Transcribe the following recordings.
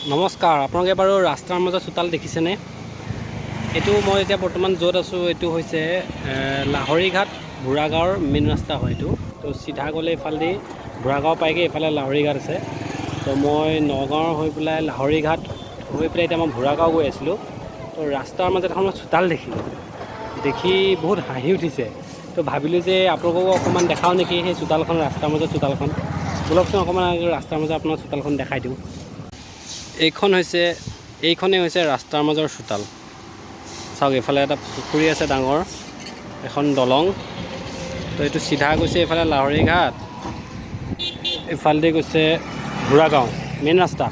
নমস্কাৰ, আপোনালোকে বাৰু ৰাস্তাৰ মাজত চোতাল দেখিছেনে? এইটো মই এতিয়া বৰ্তমান য'ত আছোঁ, এইটো হৈছে লাহৰীঘাট ভূৰাগাঁৱৰ মেইন ৰাস্তা হয় এইটো। তো চিধা গ'লে এইফালেদি ভূৰাগাঁও পায়গৈ, এইফালে লাহৰীঘাট আছে। তো মই নগাঁৱৰ হৈ পেলাই, লাহৰীঘাট হৈ পেলাই এতিয়া মই ভূৰাগাঁও গৈ আছিলোঁ। তো ৰাস্তাৰ মাজত এখন মই চোতাল দেখিলোঁ, দেখি বহুত হাঁহি উঠিছে। তো ভাবিলোঁ যে আপোনালোককো অকণমান দেখাওঁ নেকি সেই চোতালখন, ৰাস্তাৰ মাজত চোতালখন। ব'লকচোন, অকণমান ৰাস্তাৰ মাজত আপোনাৰ চোতালখন দেখাই দিওঁ। এইখনেই হৈছে ৰাস্তাৰ মাজৰ চোতাল। চাওক, এইফালে এটা পুখুৰী আছে ডাঙৰ, এখন দলং। তো এইটো চিধা গৈছে এইফালে লাহৰীঘাট, এইফালেদি গৈছে ভূৰাগাঁও। মেইন ৰাস্তা,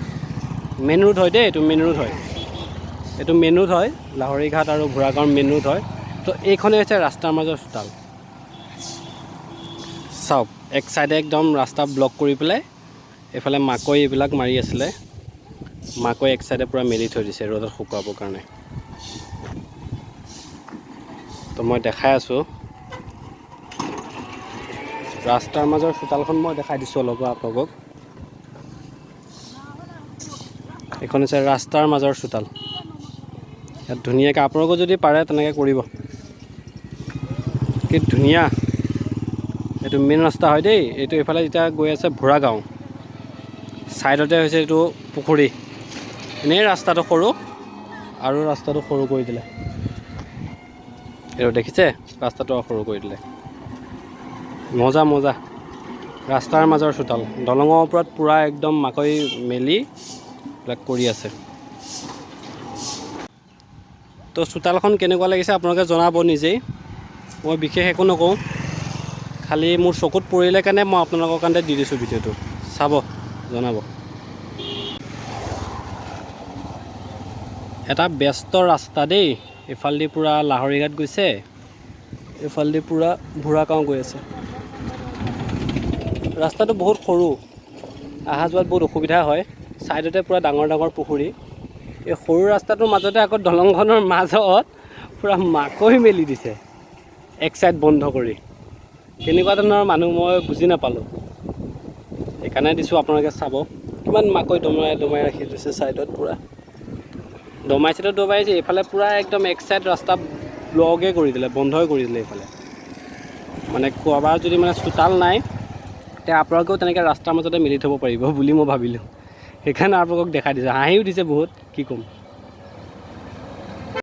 মেইন ৰোড হয় দেই, এইটো মেইন ৰোড হয়। এইটো মেইন ৰোড হয়, লাহৰীঘাট আৰু ভূৰাগাঁৱৰ মেইন ৰোড হয়। তো এইখনেই হৈছে ৰাস্তাৰ মাজৰ চোতাল। চাওক, এক চাইডে একদম ৰাস্তা ব্লক কৰি পেলাই এইফালে মাকৈ এইবিলাক মাৰি আছিলে। মাকৈ এক চাইডে পূৰা মেলি থৈ দিছে ৰ'দত শুকুৱাবৰ কাৰণে। তো মই দেখাই আছোঁ, ৰাস্তাৰ মাজৰ চোতালখন মই দেখাই দিছোঁ অলপ আপোনালোকক। এইখন হৈছে ৰাস্তাৰ মাজৰ চোতাল। ইয়াত ধুনীয়াকৈ আপোনালোকেও যদি পাৰে তেনেকৈ কৰিব। কি ধুনীয়া! এইটো মেইন ৰাস্তা হয় দেই। এইটো এইফালে যেতিয়া গৈ আছে ভূৰাগাঁও, ছাইডতে হৈছে এইটো পুখুৰী। এনেই ৰাস্তাটো সৰু, আৰু ৰাস্তাটো সৰু কৰি দিলে। এইটো দেখিছে, ৰাস্তাটো আৰু সৰু কৰি দিলে। মজা মজা, ৰাস্তাৰ মাজৰ চোতাল। দলঙৰ ওপৰত পূৰা একদম মাকৈ মেলি এইবিলাক কৰি আছে। তো চোতালখন কেনেকুৱা লাগিছে আপোনালোকে জনাব নিজেই। মই বিশেষ একো নকওঁ, খালি মোৰ চকুত পৰিলে কাৰণে মই আপোনালোকৰ কাৰণে দি দিছোঁ ভিডিঅ'টো। চাব, জনাব। এটা ব্যস্ত ৰাস্তা দেই। এইফালেদি পূৰা লাহৰীঘাট গৈছে, এইফালেদি পূৰা ভূৰাগাঁও গৈ আছে। ৰাস্তাটো বহুত সৰু, অহা যোৱাত বহুত অসুবিধা হয়। ছাইডতে পূৰা ডাঙৰ ডাঙৰ পুখুৰী। এই সৰু ৰাস্তাটোৰ মাজতে আকৌ দলংখনৰ মাজত পূৰা মাকৈ মেলি দিছে এক চাইড বন্ধ কৰি। কেনেকুৱা ধৰণৰ মানুহ মই বুজি নাপালোঁ, সেইকাৰণে দিছোঁ, আপোনালোকে চাব। কিমান মাকৈ দমাই দমাই ৰাখি দিছে ছাইডত পূৰা। দমাইছেতো দমাইছে, এইফালে পূৰা একদম এক চাইড ৰাস্তা ব্লকে কৰি দিলে, বন্ধই কৰি দিলে এইফালে। মানে ক'ৰবাত যদি মানে চোতাল নাই, তেতিয়া আপোনালোকেও তেনেকৈ ৰাস্তাৰ মাজতে মেলি থ'ব পাৰিব বুলি মই ভাবিলোঁ, সেইকাৰণে আপোনালোকক দেখাই দিছোঁ। হাঁহি উঠিছে বহুত, কি ক'ম।